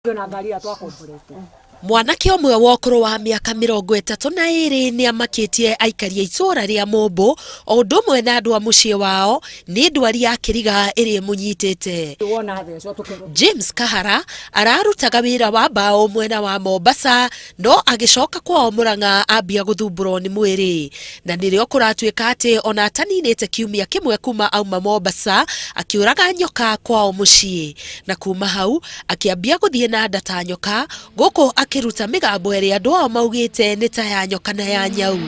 Ona ngari ĩrĩa twakomborete. Mwanake ũmwe wa ũkũrũ wa mĩaka 32 nĩ amakĩtie aikari a itũũra rĩa Mũmbũ o ũndũ ũmwe na andũ a mũciĩ wao nĩ ndwari ya kĩriga ĩrĩa ĩmũnyitĩte. Wona thecwo tũkerwo. James Kahara ararutaga wĩra wa mbaũ mwena wa Mombasa no agĩcoka kwao Murang'a ambia gũthumbũrwo nĩ mwĩrĩ na nĩrĩo kũratuĩka atĩ ona ataninĩte kiumia kĩmwe kuma auma Mombasa akĩũraga nyoka kwao mũciĩ na kuma hau akĩambia gũthiĩ na nda ta nyoka gũkũ akĩruta mĩgambo ĩrĩa andũ ao maugĩte nĩ ta ya nyoka na ya nyau.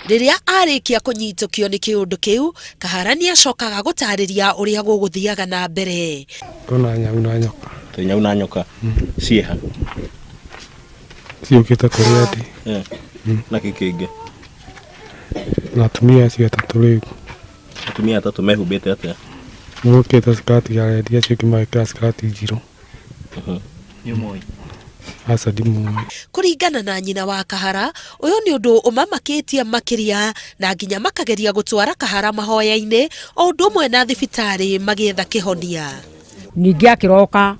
Rĩrĩa arĩkia kũnyitũkio nĩ kĩũndũ kĩu, Kahara nĩ acokaga gũtarĩria ũrĩa gũgũthiaga na mbere. Ndona nyau na nyoka. Twĩ nyau na nyoka ciĩha? Ciũkĩte kũrĩa ndĩ. Na kĩ kĩngĩ? Na atumia acio atatũ rĩu. Atumia atatũ mehumbĩte atĩa? Mokĩte skati ya rendi, acio angĩ magekĩra skati njirũ. Nĩ ũmoĩ? Aca ndimoĩ. Kũringana na nyina wa Kahara, ũyũ nĩ ũndũ ũmamakĩtie makĩria na nginya makageria gũtwara Kahara mahoya-inĩ o ũndũ ũmwe na thibitarĩ magĩetha kĩhonia. Ningĩ akĩroka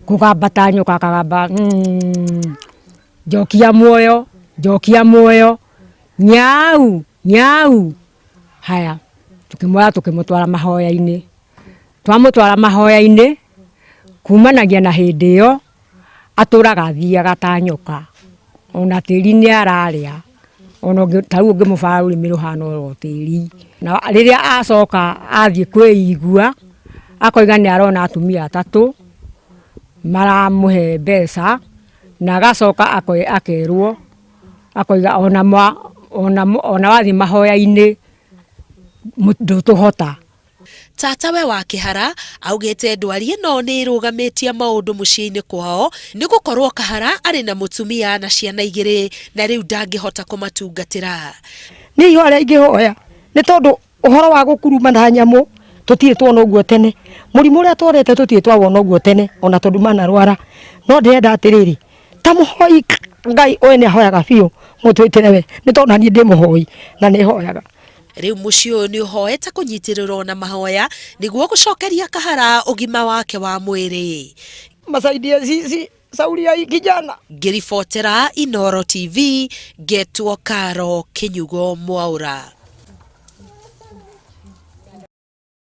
kũgamba ta nyoka akagamba mm, njokia muoyo, njokia muoyo, nyau, nyau. Haya, tũkĩmuoya tũkĩmũtwara mahoya-inĩ. Twamũtwara mahoya-inĩ, kumanagia na hĩndĩ ĩyo, atũraga athiaga ta nyoka, ona tĩri nĩ ararĩa, ona ta rĩu ũngĩmũbara rũrĩmĩ rũhana oro tĩri. Na rĩrĩa acoka athiĩ kwĩigua, akoiga nĩ arona atumia atatũ, maramũhe mbeca, na agacoka akerwo, akoiga ona ona wathiĩ mahoya-inĩ ndũtũhota. Tatawe wa Kĩhara augĩte ndwari ĩno nĩ ĩrũgamĩtie maũndũ mũciĩ-inĩ kwao nĩ gũkorwo Kahara arĩ na mũtumia na ciana igĩrĩ na rĩu ndangĩhota kũmatungatĩra. Niĩ ihoya rĩrĩa ingĩhoya nĩ tondũ ũhoro wa gũkuruma na nyamũ tũtirĩ tuona ũguo tene, mũrimũ ũrĩa tworete tũtirĩ twawona ũguo tene ona tondũ manarwara, no ndĩrenda atĩrĩrĩ, ta mũhoi Ngai ũyũ nĩ ahoyaga biũ mũtwĩtĩre we, nĩ tondũ naniĩ ndĩ mũhoi na nĩ hoyaga. Rĩu mũciĩ ũyũ nĩ ũhoete kũnyitĩrĩrwo na mahoya nĩguo gũcokeria Kahara ũgima wake wa mwĩrĩ. Masaidie sisi sauri ya hii kijana. Ngĩribotera Inooro TV, ngetwo Karo Kĩnyugo Mwaũra.